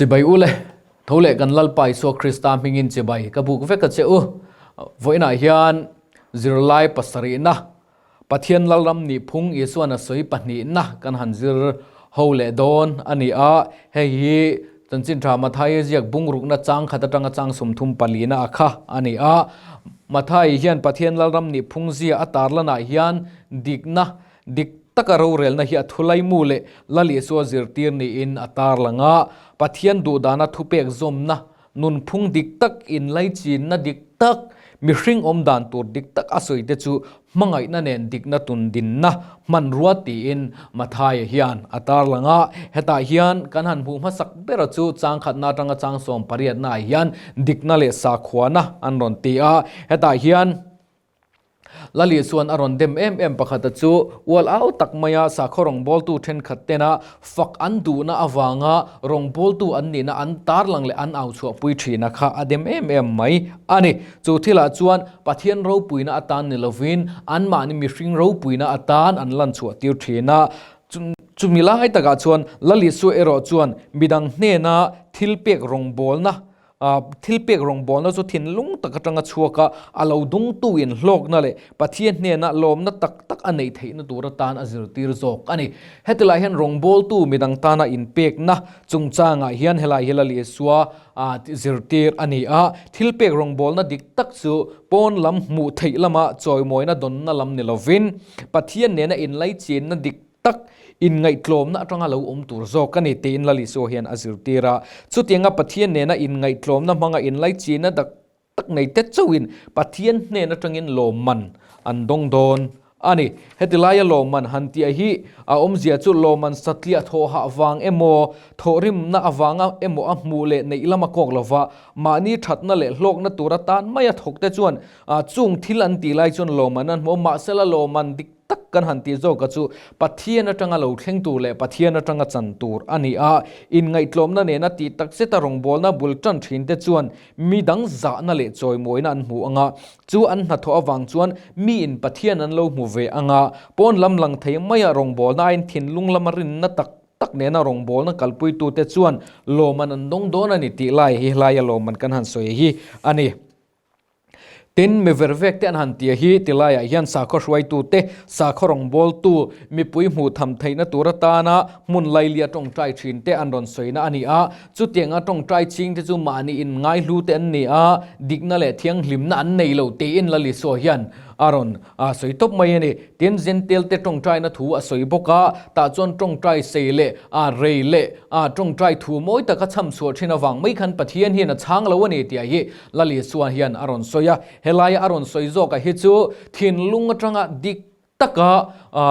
Chibai u le, tho leh kan Lalpa Isua Krista hmingin chibai ka buk vek a che u. Vawiinah hian zirlai pasarihna, Pathian Lalram nihphung Isua'n a sawi pahnihna kan han zir ho leh dawn a ni a. Hei hi Chanchin Tha Mathaia ziak bungrukna chang khat atanga chang 30 palina a kha a ni a. Mathai hian Pathian Lalram nihphung zia a tarlanah hian dikna dik taka rorelna hi a thulaimu leh Lal Isua zirtir niin a tarlang a. Pathian duhdana thupek zawmna Nunphung dik tak, inlaichinna dik tak, mihring awm dan tur dik tak a sawi te chu hmangaihna nen dikna tundinna hmanrua tiin Mathaia hian a tarlang a. Hetah hian kan han hmuh hmasak bera chu changkhatna atanga chang sawmpariatnaah hian dikna leh sakhuana an rawn ti a. Hetah hian. Lali chuan a rawn dem em em pakhata chu ual au tak maia sakhaw rawngbawltu thenkhat tena fak an duhna avanga rawngbawltu an nihna an tarlang leh an au chhuahpui thina kha a dem em em mai a ni. Chu thilah chuan Pathian ropuina atan ni lovin anmahni mihring ropuina atan an lan chhuah tir thin a. Chumi lai takah chuan Lali Sua erawh chuan midang hnena thilpek rawngbawlna Thil pek rawngbawlna chu thinlung tak atanga chhuak a, a lo dungtu in hlawkna leh Pathian hnena lawmna tak tak a neih theihna tur atan a zirtir zawk a ni. Hetilai hian rawngbawltu midang tana inpekna chungchangah hian helai hi Lal Isua zirtir a ni a. Thil pek rawngbawlna dik tak chu pawn lam hmuh theih lama chawimawina dawnna lam ni lovin Pathian nena inlaichinna dik tak inngaihtlawmna atanga lo awm tur zawk a ni tiin Lal Isua hian a zirtir a. Chutianga Pathian nena inngaihtlawmna hmanga inlaichina dak tak nei te chauhin Pathian hnen atangin lawmman an dawng dawn a ni. Heti laia lawmman han tih hi a awmzia chu lawmman satliah thawhah vang emaw, thawhrimna avanga emaw a hmuh leh neih lama kawk lova mahni thatna leh hlawkna tur atan maia thawkte chuan chung thil an tih lai chuan lawmman an hmu a, mahsela lawmman dik tak kan han tih zawk a chu Pathian atanga lo thleng tur leh Pathian atanga chan tur a ni a. Inngaihtlawmna nena tih tak zeta rawngbawlna bul tan thin te chuan mi dang zahna leh chawimawina an hmu ang a, chu an hnathawh avang chuan miin Pathian an lo hmu ve ang a. Pawn lam lang thei maia rawngbawlna aiin thinlung lama rinna tak tak nena rawngbawlna kalpuitute chuan lawmman an dawng dawn a ni tih lai hi hlaia lawmman kan han sawi hi a ni. Tin, mi vervek te an han tia hi tilaiah hian sakhaw hruaitute, sakhaw rawngbawltu, mipui hmuh tham theihna tur atana hmun lailia tawngtai thin te an rawn sawina a ni a. Chutianga tawngtai ching te chu mahni inngaihlu te an ni a, dikna leh thianghlimna an nei lo tiin Lal Isua hian a rawn A sawi tawp mai a ni. Tin, Jentail te tawngtaina thu a sawi bawk a, tah chuan tawngtai sei leh a rei leh a tawngtai thu mawi taka chham chhuah thin avang mai khan Pathian hian a chhang lo a ni tih hi Lal Isua hian a rawn sawi a. Helaia a rawn sawi zawk a hi chu thinlung atanga dik taka a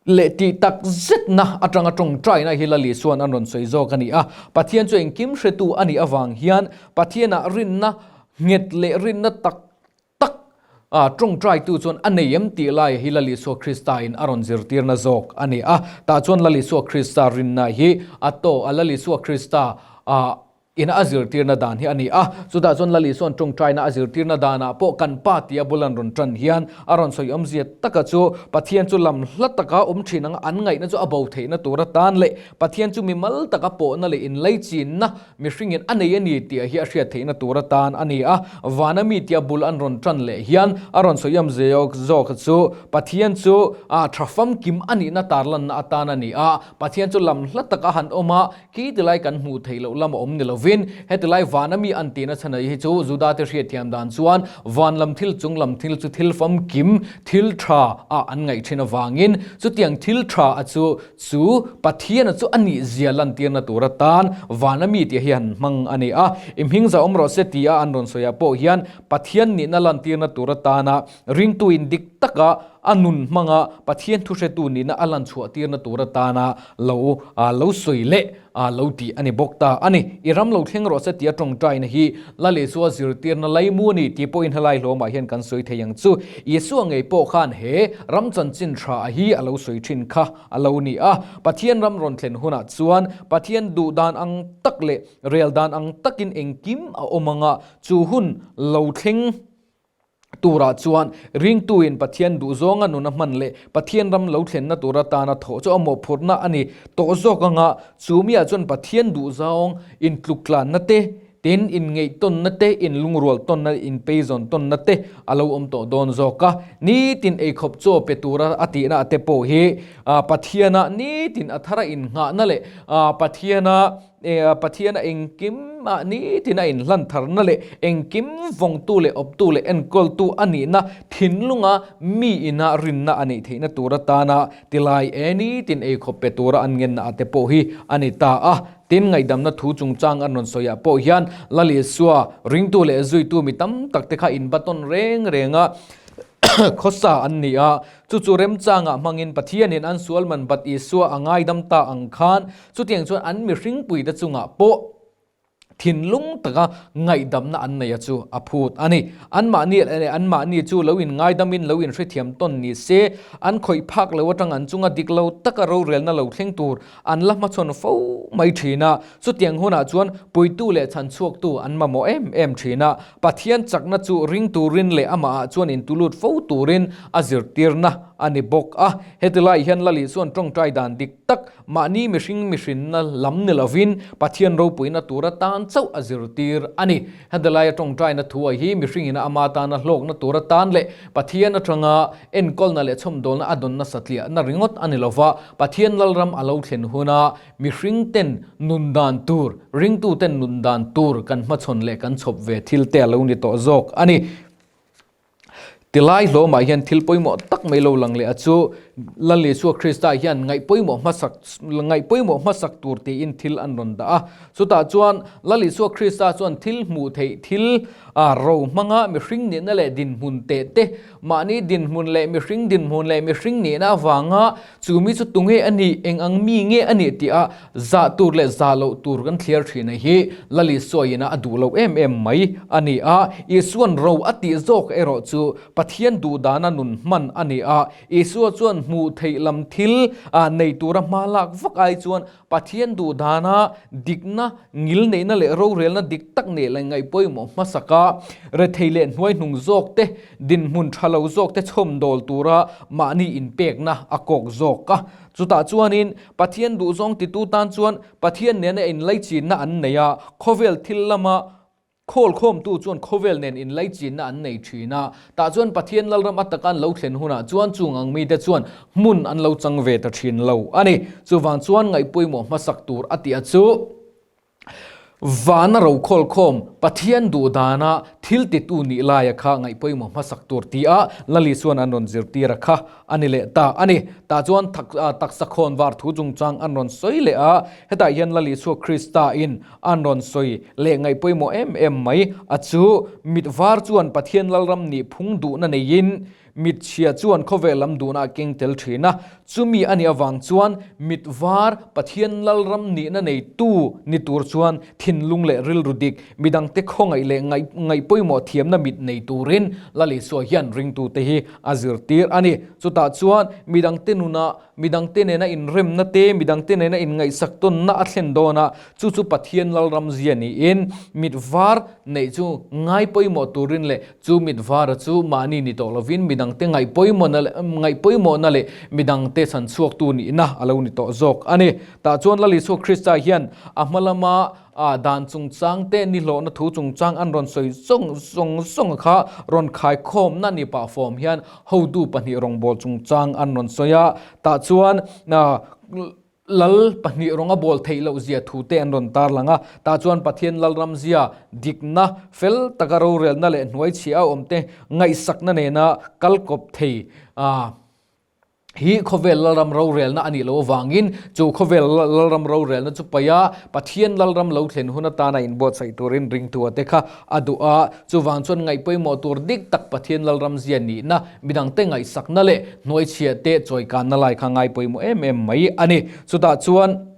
Leh tih tak zetna atanga tawngtaina hi Lal Isua'n an rawn sawi zawk a ni a. Pathian chu engkim hretu a nih avang hian Pathianah rinna nghet leh rinna tak tak tawngtaitu chuan a nei em tih lai hi Lal Isua Kristain a rawn zirtirna zawk a ni a. Tah chuan Lal Isua Krista rinna hi a tawh a, Lal Isua Krista Ina a zirtirna dan hi a ni a, chutah chuan Lal Isua'n tawngtaina a zirtirna danah pawh kan Pa tia bul an rawn tan hian a rawn sawi awmzia taka chu Pathian chu lam hla taka awm thin anga an ngaihna chu a bo theihna tur atan leh Pathian chu mimal taka pawhna leh inlaichinna mihringin a nei a ni tih hi a hriat theihna tur atan a ni a. Vana mi tia bul an rawn tan leh hian a rawn sawi awmzia zawk chu Pathian chu a tha famkim a nihna tarlanna atan a ni a, Pathian chu lam hla taka han awm a, Khi tilai kan hmuh theih loh lam a awm ni lovin, hetilai vana mi an tihna chhan hi chu Judate hriatthiam dan chuan van lam thil chung lam thil chu thil famkim, thil tha ah an ngaih thin avangin chutiang thil tha a chu chu Pathiana chu a nih zia lantirna tur atan vana mi tih hi han hmang a ni a. I hming za awm rawh se tia an rawn sawiah pawh hian Pathian nihna lantirna tur atana ringtuin dik taka a nun hmanga Pathian thuhretu nihna a lan chhuahtirna tur atana lo lo sawi leh lo tih a ni bawk ta a ni. I ram lo thleng rawh se tia tawngtaina hi Lal Isua zirtirna laimu a ni tih pawhin helai hlawmah hian kan sawi thei ang chu. Isua ngei pawh khan he ram chanchin tha hi a lo sawi thin kha a lo ni a. Pathian ram rawn thlen hunah chuan Pathian duh dan ang tak leh rel dan ang takin engkim a awm anga chu hun lo thleng. Turah chuan ringtuin Pathian duhzawnga nun a hman leh Pathian ram lo thlenna tur atana thawh chu a mawhphurhna a ni tawh zawk anga chumiah chuan Pathian duhzawng intluktlanna te, tin inngeihtawnna te, inlungrual tawnna leh inpeizawn tawnna te a lo awm tawh dawn zawk a. Nitin eikhawp chaw pe tura a tihna te pawh hi Pathiana nitin a thara innghahna leh Pathiana Pathiana engkim ah nitin a inhlan tharna leh engkim vawngtu leh awptu leh enkawltu a nihna thinlunga mi ina rinna a neih theihna tur atana tilai e nitin eikhawp pe tura an ngenna ah te pawh hi a ni ta a. Tin, ngaihdamna thu chungchang an rawn sawi ah pawh hian Lal Isua ringtu leh zuitu mi tam tak te kha inbatawn reng reng a khawsa an ni a, chu chu remchangah hmangin Pathianin an sual man bat Isua a ngaidam ta ang khan Chutiang chuan an mihringpuite chungah pawh thinlung taka ngaihdamna an neia chu a phut a ni. Anmahni leh anmahni chu lo inngaidamin lo inhrethiam tawn ni se, an khawih phak lo atang an chunga dik lo taka rorelna lo thleng tur an la hmachhawn fo mai thin a. Chutiang hunah chuan puitu leh chhanchhuaktu an mamawh em em thin a. Pathian chakna chu ring turin leh amahah chuan intulut fo turin a zirtirna a ni bawk a. Heti lai hian Lali chuan tawngtai dan dik tak Mahni mihring mihrinna lam ni lovin Pathian ropuina tur atan chauh a zirtir a ni. Hetilaia tawngtaina thu a hi mihringina ama tana hlawkna tur atan leh Pathian atanga enkawlna leh chhawmdawlna a dawnna satliahna ringawt a ni lova, Pathian Lalram a lo thlen huna mihringten nun dan tur, ringtuten nun dan tur kan hmachhawn leh kan chhawp ve thilte a lo ni tawh zawk a ni. Tilai hlawmah hian thil pawimawh tak mai lo lang leh a chu Lal Isua Krista hian ngaih pawimawh hmasak ngaih pawimawh hmasak tur tiin thil an rawn dah a. Chutah chuan Lal Isua Krista chuan thil hmuh theih thil a ro hmanga mihring nihna leh dinhmun teh te, mahni dinhmun leh mihring dinhmun leh mihring nihna avanga chu mi chu tunge a nih, eng ang mi nge a nih tih a Zah tur leh zah loh tur kan thliar thin a hi Lal Isua ina a duh lo em em mai a ni a, Isua'n ro a tih zawk erawh chu Pathian duhdana nun hman a ni a, Isua chuan hmuh theih lam thil nei tura hma lak vak ai chuan Pathian duhdana dikna, ngilneihna leh rorelna dik tak neih leh ngaih pawimawh hmasak a, rethei leh hnuaihnung zawk te, dinhmun tha lo zawk te chhawmdawl tura mahni inpekna a kawk zawk a. Chutah chuanin Pathian duhzawng titu tan chuan Pathian nena inlaichinna an nei a, khawvel thil lama khawlkhawmtu chuan khawvel nen inlaichinna an nei thin a. Tah chuan Pathian Lalram ataka an lo thlen hunah chuan chung ang mite chuan hmun an lo chang ve ta thin lo a ni. Chuvang chuan ngaihpawimawh hmasak tur a tih a chu. Vana rokhawlkhawm Pathian duhdana thil titu nih laia kha ngaih pawimawh hmasak tur tia Lali chuan an rawn zirtir a kha a ni leh ta a ni. Tah chuan taksa khawn var thu chungchang an rawn sawi leh a, hetah hian Lali chhuak Krista in an rawn sawi leh ngaih pawimawh em em mai a chu mit var chuan Pathian Lalram nih phung duhna neiin Mit chhia chuan khawvel lam duhna a keng tel thin a, chumi a nih avang chuan mit var Pathian Lalram nihna neitu ni tur chuan thinlung leh rilru dik, midangte khawngaih leh ngaih pawimawh thiamna mit nei turin Lal Isua hian ringtute hi a zirtir a ni. Chutah chuan midangte nunah midangte nena inremna te, midangte nena inngaihsak tawnna a thlen dawn a, chu chu Pathian Lalram zia niin mit var neih chu ngai pawimawh turin leh Chu mit vara chu mahni ni tawh lovin midangte ngaihpawimawhna leh ngaihpawimawhna leh midangte chhan chhuaktu nihna a lo ni tawh zawk a ni. Tah chuan Lal Isua Krista hian a hma lama a dan chungchang te nihlawhna thu chungchang an rawn sawi zawng zawng zawng kha rawn khaikhawmna ni pah fawm hian hotu pahnih rawngbâwl chungchang an rawn sawi a. Tah chuan Lal pahnih rawng a bawl theih loh zia thu te an rawn tarlang a, tah chuan Pathian Lalram zia dikna fel taka rorelna leh hnuaichhia a awm te ngaihsakna nena kal kawp thei hi khawvel Lalram rorelna a nih loh avangin chu khawvel Lalram rorelna chu paih a, Pathian Lalram lo thlen hun atana inbuatsaih turin ringtua te kha a duh a, chuvang chuan ngaih pawimawh tur dik tak Pathian Lalram zia nihna Midangte ngaihsakna leh hnuaichhiah te chawikanna lai kha ngai pawimawh em em mai a ni. Chutah chuan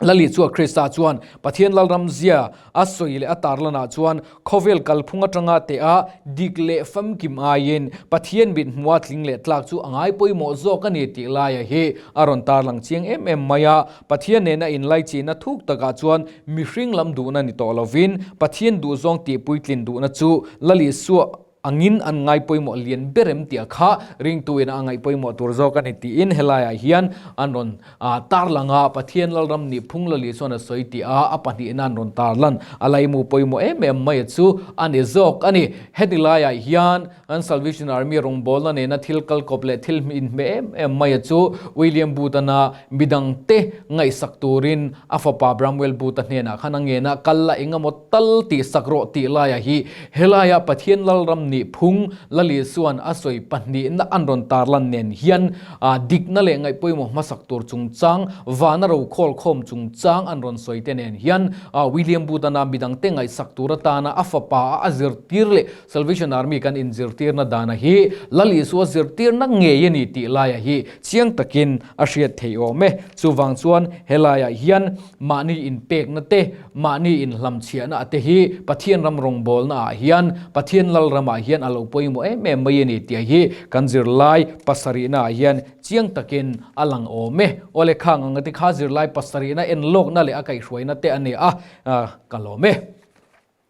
Lali chua Krista chuan Pathian Lalram zia a sawi leh a tarlanah chuan khawvel kalphung atanga teh a dik leh famkim aiin Pathian mit hmua tling leh tlak chu a ngai pawimawh zawk a ni tih laia hi a rawn tarlang chiang em em mai a. Pathian nena inlaichihna thuk takah chuan mihring lam duhna ni tawh lovin Pathian duhzawng tihpuitlin duhna chu Lali sua. angin an ngai pawimawh lian ber em tih kha ringtu ina a ngaih pawimawh tur zawk a ni tiin helaiah hian an rawn tarlang a, Pathian Lalram nih phung Lali chuan a sawi tih a, a pahnihna an rawn tarlan a laimu pawimawh em em mai chu a ni zawk a ni. Heti laiah hian an Salvation Army rawngbawlna nena thil kalkawp leh thil inhmeh em em mai chu William Booth-ana midangte ngaihsak turin a fapa Bramwell Booth-a hnenah khan a ngen a, kal la eng emaw tal tihsak rawh tih laiah hi helaia Pathian Lalram nih phung Lali chuan a sawi pahnihna an rawn tarlan nen hian dikna leh ngaihpawimawh hmasak tur chungchang, vana rokhawl khawm chungchang an rawn sawi te nen hian William Booth-ana midangte ngaihsak tur atana a fapa a a zirtir leh Salvation Army kan inzirtirna dana hi Lal Isua zirtirna ngei a ni tih laia hi chiang takin a hriat theih awm e. Chuvang chuan helaiah hian mahni inpekna te, mahni inhlamchhiahna te hi Pathian ram rawngbawlna ah hian, Pathian Lal ramah hian a lo pawimawh em em mai a ni tih hi kan zirlai pasarihna ah hian chiang takin a lang awm e. Awle khang ang te kha zirlai pasarihna enlawkna leh a kaihhruaina te a ni a, ka lawm e.